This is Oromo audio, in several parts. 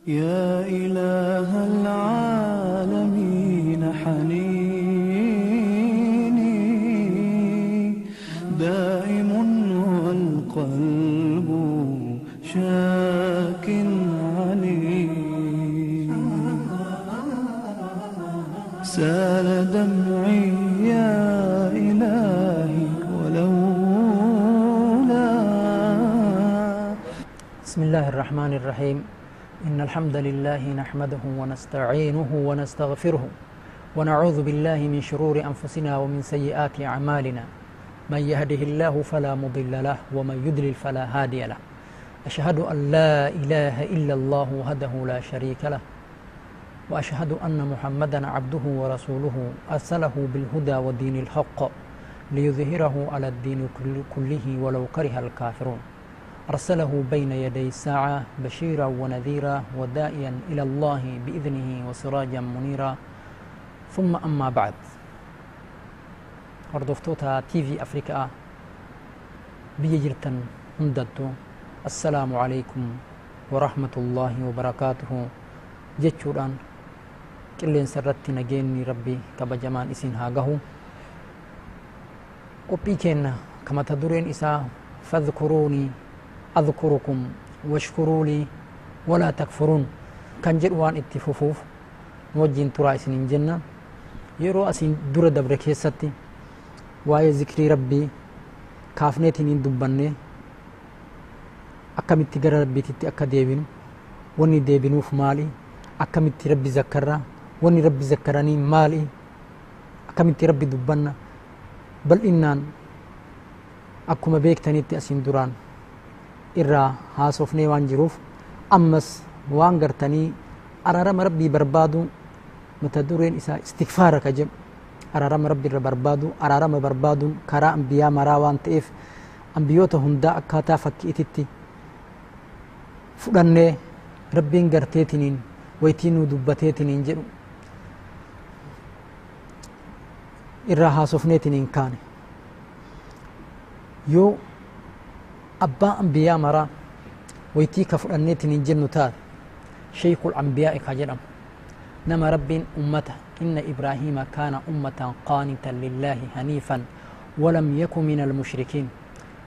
يا إله العالمين حنيني دائم والقلب شاك عليم سال دمعي يا إلهي ولولا. بسم الله الرحمن الرحيم. إن الحمد لله نحمده ونستعينه ونستغفره ونعوذ بالله من شرور أنفسنا ومن سيئات أعمالنا. من يهده الله فلا مضل له ومن يضلل فلا هادي له. أشهد أن لا إله إلا الله وحده لا شريك له، وأشهد أن محمدا عبده ورسوله، أرسله بالهدى ودين الحق ليظهره على الدين كله ولو كره الكافرون. أرسله بين يدي الساعة بشيرا ونذيرا وداعيا إلى الله بإذنه وسراجا منيرا. ثم أما بعد. Hordoftoota TV Afrikaa biyya jirtan hundattu assalaamu alaikum warahmatullaahi wabarakaatuhu jechuudhaan qilleensa irratti nageenyi rabbi kabajamaan isin haa gahu. Qophii keenna ka mata dureen isaa fadhkuruunii adhkurukum washkuruu walaa takfuruun kan jedhu waan itti fufuuf nu wajjin turaa isiniin jenna. Yeroo asiin dura dabre keessatti waa'ee zikrii rabbii kaafneetiin hin dubbanne, akkamitti gara rabbiititti akka deebinu, wanni deebinuuf maali, akkamitti rabbi zakkarra, wanni rabbi zakkaranii maali, akkamitti rabbi dubbanna, bal'innaan akkuma beektanitti asiin duraan irraa haasofnee waan jiruuf, ammas waan gartanii araarama rabbii barbaadu mata dureen isaa istigfaara ka jedhu, araarama rabbi irra barbaadu, araarama barbaaduun karaa ambiyaa maraa waan ta'eef ambiyoota hundaa akkaataa fakkiititti fudhannee rabbiin garteetiniin waytii nuu dubbateetiniin jedhu irraa haasofneetiniin kaane. Yoo abbaa ambiyaa maraa waytii ka fudhanneetiniin jennu taate sheekul ambiyaa ka jedhamu nama rabbiin ummata inna ibraahiima kaana ummatan qaanitan lillaahi haniifan walam yaku min almushrikiin.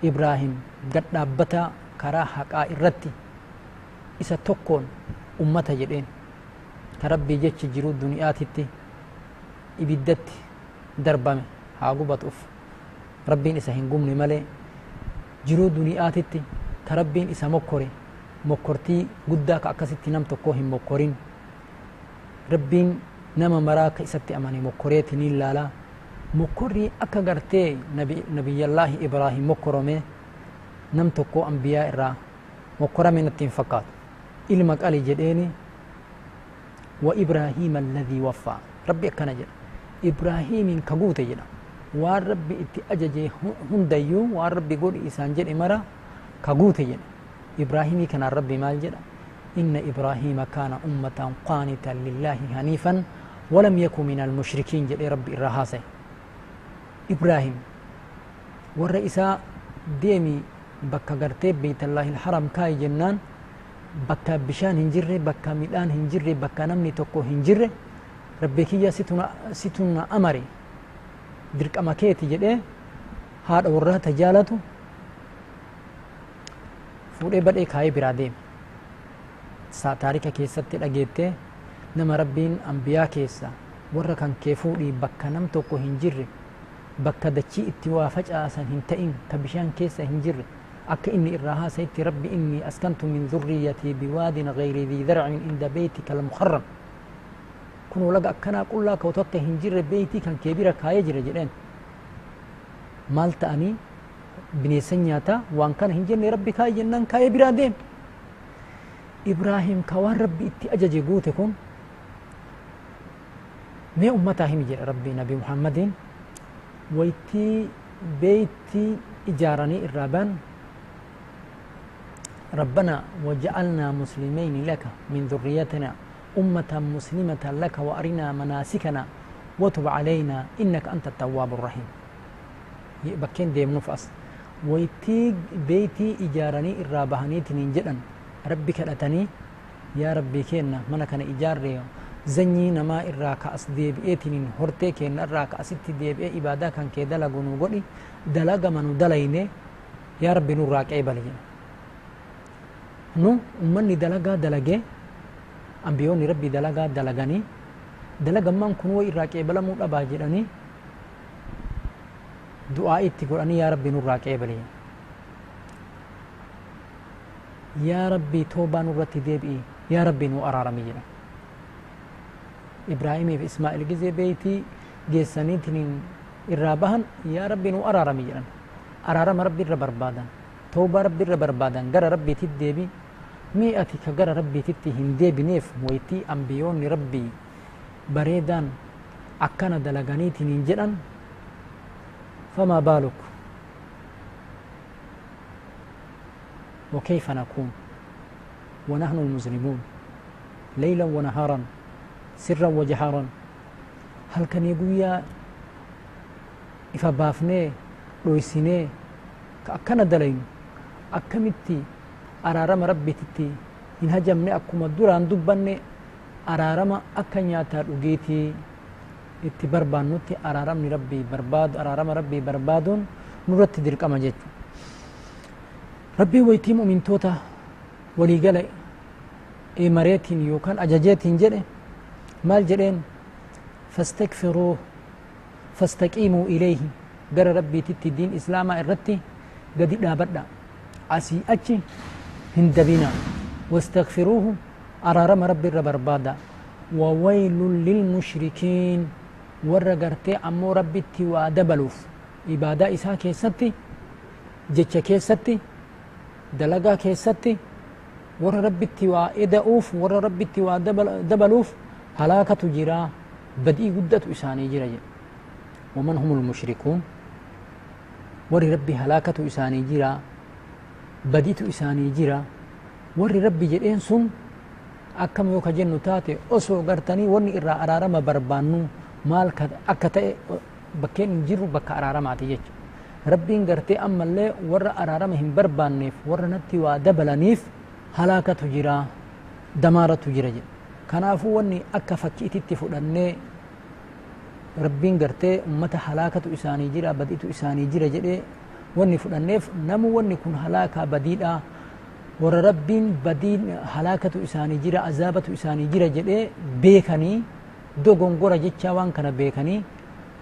Ibraahim gad dhaabbataa karaa haqaa irratti isa tokkoon ummata jedheen ka rabbii jechi jiruu duniyaatitti ibiddatti darbame haa gubatuuf rabbiin isa hin gubne malee, jiruu duniyaatitti ka rabbiin isa mokkore mokkortii guddaa ka akkasitti nam tokkoo hin mokkorin, rabbiin nama maraa ka isatti amane mokkoreetiniin laalaa mokkorrii akka gartee nabiyyallaahi Ibraahim mokkorome nam tokkoo ambiyaa irraa mokkorame natti hin fakkaatu. Ilma qali jedheeni wa Ibraahiima alladhii waffaa, rabbi akkana jedha, Ibraahiimiin ka guute jedha, waan rabbi itti ajaje hundayyuu waan rabbi godhi isaan jedhe mara ka guute jedha. Ibraahimii kanaan rabbi maal jedha? Inna Ibraahiima kaana ummatan qaanitan lillaahi haniifan walam yaku min almushrikiin jedhee rabbi irraa haasaye. Ibraahim warra isaa deemi bakka gartee beeytallaahi alharam kaayi jennaan bakka bishaan hin jirre, bakka midhaan hin jirre, bakka namni tokko hin jirre, rabbi kiyya situna amare dirqama keeti jedhee haadha warraa tajaalatu fuudhee badhee kaayee biraa deeme. Taarika keessatti dhageettee nama rabbiin ambiyaa keessa warra kan kee fuudhii bakka nam tokko hin jirre, bakka dachii itti waa facaasan hin ta'in, ka bishaan keessa hin jirre, akka inni irraa haasayetti rabbi inni askantu min dhurriyyatii biwaadin ghayri dhii zarcin inda beeytika almuharram, kunoo laga akkanaa qullaa ka otoo akka hin jirre beeytii kan kee bira kaayee jira jedheen. Maal ta'anii bineensa nyaataa waan kana hin jenne rabbi kaayee jennaan kaayee biraa deeme. Ibraahim ka waan rabbi itti ajaje guute kun mee ummataa himi jedha rabbi nabi Muhammadiin waytii beeytii ijaaranii irraa ba'an ربنا وجعلنا مسلمين لك من ذريتنا أمة مسلمة لك وأرنا مناسكنا وتب علينا إنك أنت التواب الرحيم. بكين ديم نفس ويتي بيتي إجارني الرابهاني تنين جدا ربي كالتني Yaa Rabbii keenna, mana kana ijaarree zanyii namaa irraa ka as deebi'eetiniin hortee keenna irraa ka asitti deebi'ee ibaadaa kan kee dalagu nu godhi, dalagama nu dalayne yaa Rabbi nurraa qeebali jedha. Nu ummanni dalagaa dalagee, ambiyoonni Rabbii dalagaa dalaganii, dalagammaan kun way irraa qeebalamuu dhabaa jedhanii du'aa itti godhanii yaa Rabbi nurraa qeebali jedha. Yaa Rabbi toobaa nurratti deebi'i, yaa Rabbi nu araarami jedha. Ibraahimiif Ismaa'il gizee beeytii geessaniitiin irraa bahan yaa Rabbi nu araarami jedhan. Araarama Rabbi irra barbaadan, toobaa Rabbi irra barbaadan, gara Rabbiititti deebi. Mee ati ka gara Rabbiititti hin deebineef waytii ambiyoonni Rabbii bareedaan akkana dalaganiitiin hin jedhan, famaa baaluk وكيف نكون ونحن المذنبون ليلا ونهارا سرا وجهارا؟ هل كان يقول إفا بافني رويسيني كأكنا دلين أكمتي أرارم ربي تتي إن هجمني أكما دوران دبني أرارم أكنياتا رجيتي itti barbaannutti araaramni Rabbii barbaadu, araarama Rabbii barbaaduun nurratti dirqama jechuudha. Rabbii waytii mu'mintoota waliigala mareetiin yookaan ajajeetiin jedhe maal jedheen? Fastakfiruuh fastaqiimuu ilayhi, gara Rabbiititti diin islaamaa irratti gadi dhaabadha, asii achi hin dabina. Wastakfiruuhu, araarama Rabbi irra barbaada. Wawaylun lilmushrikiin, warra gartee ammoo Rabbitti waa dabaluuf ibaadaa isaa keessatti, jecha keessatti, dalagaa keessatti warra Rabbitti waa eda'uuf, warra Rabbitti waa dabaluuf halaakatu jira, badii guddatu isaanii jira jedhe. Waman humul mushrikuun? Warri Rabbi halaakatu isaanii jira, badiitu isaanii jira warri Rabbi jedheen sun akkam yoo ka jennu taate, osoo gartanii wanni irraa araarama barbaannu maal akka ta'e bakkeen hin jirru bakka araaramaati jechuudha. Rabbiin gartee ammallee warra araarama hin barbaanneef, warra natti waa dabalaniif halaakatu jira, damaaratu jira jedha. Kanaafuu wanni akka fakkiititti fudhannee Rabbiin gartee ummata halaakatu isaanii jira, badiitu isaanii jira jedhee wanni fudhanneef, namu wanni kun halaakaa badiidha, warra Rabbiin badiin halaakatu isaanii jira, azaabatu isaanii jira jedhee beekanii, dogongora jechaa waan kana beekanii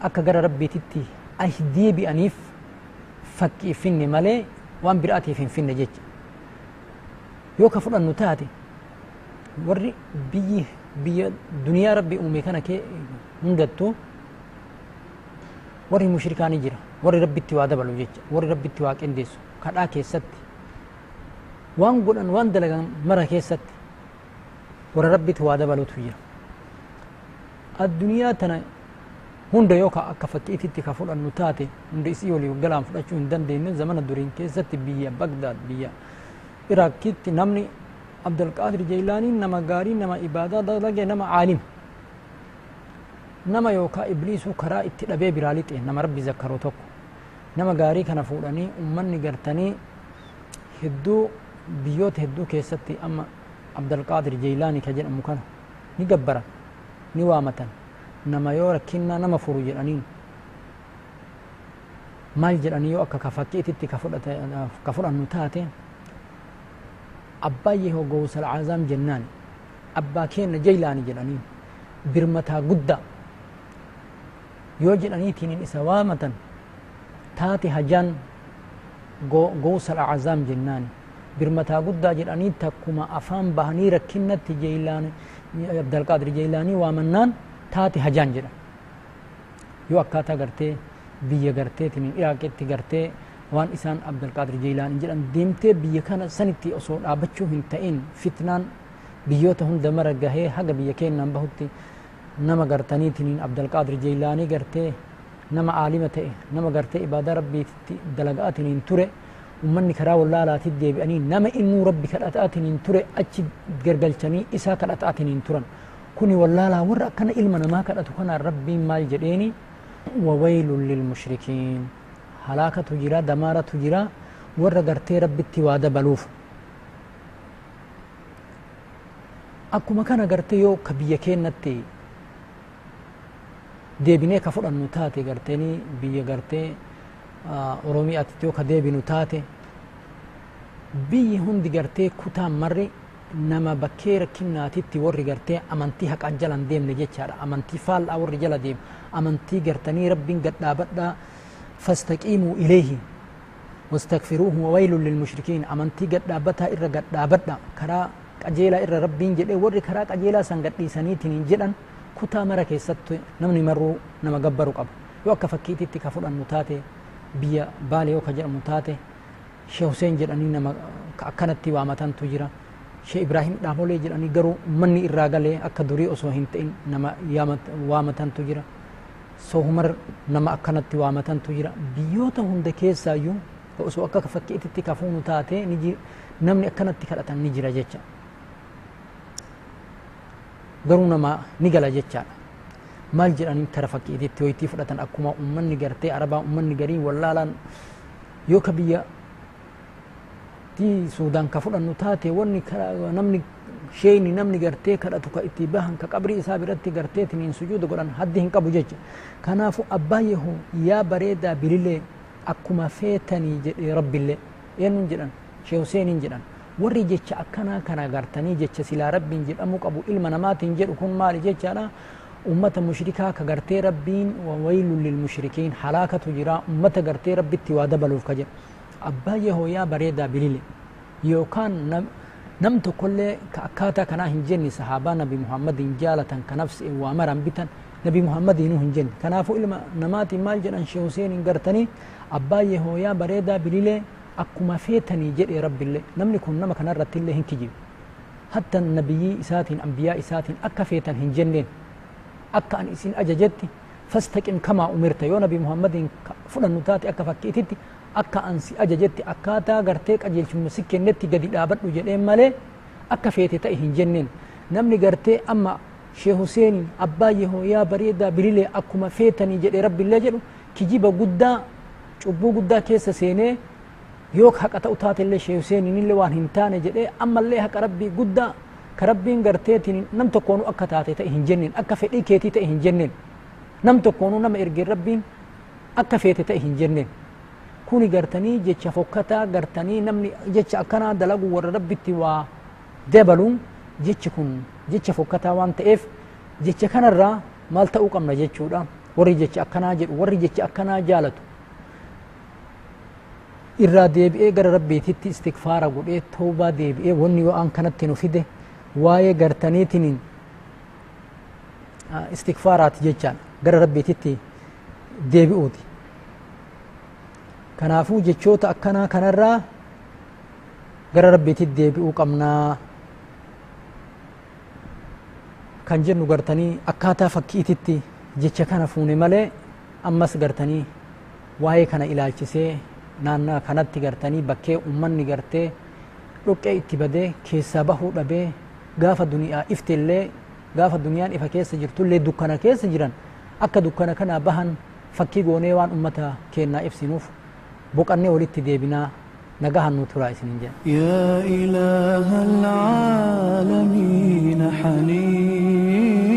akka gara Rabbiititti as deebi'aniif fakkii finne malee waan biraatiif hin finne jecha. Yoo ka fudhannu taate, warri biyyi biyya duniyaa Rabbi uume kana kee hundattuu warri mushrikaa ni jira, warri Rabbitti waa dabalu jecha, warri Rabbitti waa qindeessu kadhaa keessatti, waan godhan waan dalagan mara keessatti warra Rabbitti waa dabalutu jira. Addunyaa tana hunda yoo ka akka fakkiititti ka fudhannu taate, hunda isii walii galaan fudhachuu hin dandeenye. Zamana duriin keessatti biyya Bagdaad, biyya Iraakitti namni Abdulqaadir Jeylaaniin nama gaarii, nama ibaadaa dalage, nama caalima, nama yookaa ibliisuu karaa itti dhabee biraa lixe, nama Rabbi zakkaru tokko, nama gaarii kana fuudhanii ummanni gartanii hedduu biyyoota hedduu keessatti amma Abdulqaadir Jeylaanii ka jedhamu kana ni gabbaran, ni waamatan, nama yoo rakkinnaa nama furu jedhaniin. Maal jedhanii? Yoo akka ka fakkiititti ka fudhannu taate, abbaa yehoo gowsal azaam jennaani, abbaa keenna Jeylaani jedhaniin, birmataa guddaa yoo jedhaniitiin isa waamatan taate, hajaan gowsal azaam jennaani, birmataa guddaa jedhanii takkuma afaan bahanii rakkinnatti Jeylaani, Abdalqaadir Jeylaanii waamannaan taate hajaan jedha. Yoo akkaataa gartee biyya garteetiin Iraaqitti gartee waan isaan Abdulqaadir Jeylaanii jedhan deemtee biyya kana sanitti osoo dhaabachuu hin ta'in, fitnaan biyyoota hunda mara gahee haga biyya keenyaan bahutti, nama gartaniitiin Abdulqaadir Jeylaanii gartee nama aalima ta'e, nama gartee ibaadaa Rabbiitti dalagaatiin ture, ummanni karaa wallaalaatitti deebi'anii nama innuu Rabbi kadhataatiin ture achi gargalchanii isaa kadhataatiin turan. Kuni wallaalaa warra akkana ilma namaa kadhatu kanaan Rabbiin maal jedheeni? Wawaylun lilmushrikiin, halaakatu jira, damaaratu jira warra gartee Rabbitti waa dabaluuf. Akkuma kana gartee yoo ka biyya keenyatti deebinee ka fudhannu taate garteenii biyya gartee Oromiyaatti yoo ka deebinu taate biyyi hundi gartee kutaan marri nama bakkee rakkinnaatitti warri gartee amantii haqaan jala hin deemne jechaadha. Amantii faallaa warri jala deemu amantii gartanii rabbiin gadhaabadhaa fastaqiimuu ilayhi wastakfiruuhu wawaylun lilmushrikiin amantii gadhaabataa irra gadhaabadha karaa qajeelaa irra rabbiin jedhee warri karaa qajeelaa san gadhiisaniitiin hin jedhan kutaa mara keessatti namni marruu nama gabbaru qaba. Yoo akka fakkiititti ka fudhannu taate biyya Baalee yoo ka jedhamu taate Sheekh Huseen jedhanii nama akkanatti waamatantu jira. Sheekh Ibraahim Dhaamolee jedhanii garuu ummanni irraa galee akka durii osoo hin ta'in nama waamatantu jira. Sohumar nama akkanatti waamatantu jira. Biyyoota hunda keessaayyuu osoo akka fakkiititti ka fuunu taate namni akkanatti kadhatan ni jira jecha. Garuu nama ni gala jechaadha. Maal jedhanii kara fakkiititti hoyitii fudhatan akkuma ummanni gartee Arabaa ummanni garii wallaalaan yoo ka biyya Suudaan ka fudhannu taate wanni namni sheeyni namni gartee kadhatu ka itti bahan ka qabrii isaa biratti gartee tiniin sujuuda godhan haddi hin qabu jecha. Kanaafuu abbaa yehoo yaa bareedaa bililee akkuma feetanii jedhee rabbillee eenyuun jedhan Sheekh Huseeniin jedhan. Warri jecha akkanaa kana gartanii jecha silaa rabbiin jedhamuu qabu ilma namaatiin jedhu kun maali jechaadha. Ummata mushrikaa ka gartee rabbiin wawaylun lilmushrikiin halaakatu jira ummata gartee rabbitti waa dabaluuf ka jedhu. Abbaa yehoo yaa bareedaa bilile yookaan nam tokkollee ka akkaataa kanaa hin jenne sahaabaa nabi Muhammadiin jaalatan ka nafsi waa maran bitan nabi Muhammadiinuu hin jenne. Kanaafuu ilma namaatiin maal jedhan Sheekh Huseeniin gartanii abbaa yehoo yaa bareedaa bililee akkuma feetanii jedhee rabbillee namni kun nama kanarratti illee hin kijibu. Hatta nabiyyii isaatiin ambiyaa isaatiin akka feetan hin jenneen akka an isin ajajetti fastaqim kamaa umirta yoo nabi Muhammadiin fudhannu taate akka fakkiititti akka an si ajajetti akkaataa gartee qajeelchummaa si kennetti gadi dhaabadhu jedheen malee akka feete ta'e hin jenneen. Namni gartee amma Sheekh Huseeniin abbaa yehoo yaa bareedaa bililee akkuma feetanii jedhee rabbillee jedhu kijiba guddaa cubbuu guddaa keessa seenee yoo haqa ta'u taatellee Sheekh Huseeniin illee waan hin taane jedhee ammallee haqa rabbii guddaa ka rabbiin garteetiin nam tokkoonuu akka taate ta'e hin jenneen akka fedhii keetii ta'e hin jenneen nam tokkoonuu nama ergeen rabbiin akka feete ta'e hin jenneen. Kuni gartanii jecha fokkataa gartanii namni jecha akkanaa dalagu warra rabbitti waa dabaluun jechi kun jecha fokkataa waan ta'eef jecha kanarraa maal ta'uu qabna jechuudha. Warri jecha akkanaa jedhu warri jecha akkanaa jaalatu irraa deebi'ee gara rabbiititti istikfaara godhee toobaa deebi'ee wanni yoo aan kanatti nu fide waa'ee gartaniitiin istikfaaraati jechaan gara rabbiititti deebi'uuti. Kanaafuu jechoota akkanaa kanarraa gara rabbiititti deebi'uu qabnaa kan jennu gartanii akkaataa fakkiititti jecha kana fuune malee ammas gartanii waa'ee kana ilaalchisee naannaa kanatti gartanii bakkee ummanni gartee dhoqqee itti badee keessaa bahuu dhabee gaafa duniyaa iftillee gaafa duniyaan ifa keessa jirtullee dukkana keessa jiran akka dukkana kanaa bahan fakkii goonee waan ummata keenyaa ibsinuuf boqannee walitti deebinaa nagahan nu turaa isiniin jedha. يا إله العالمين حنين.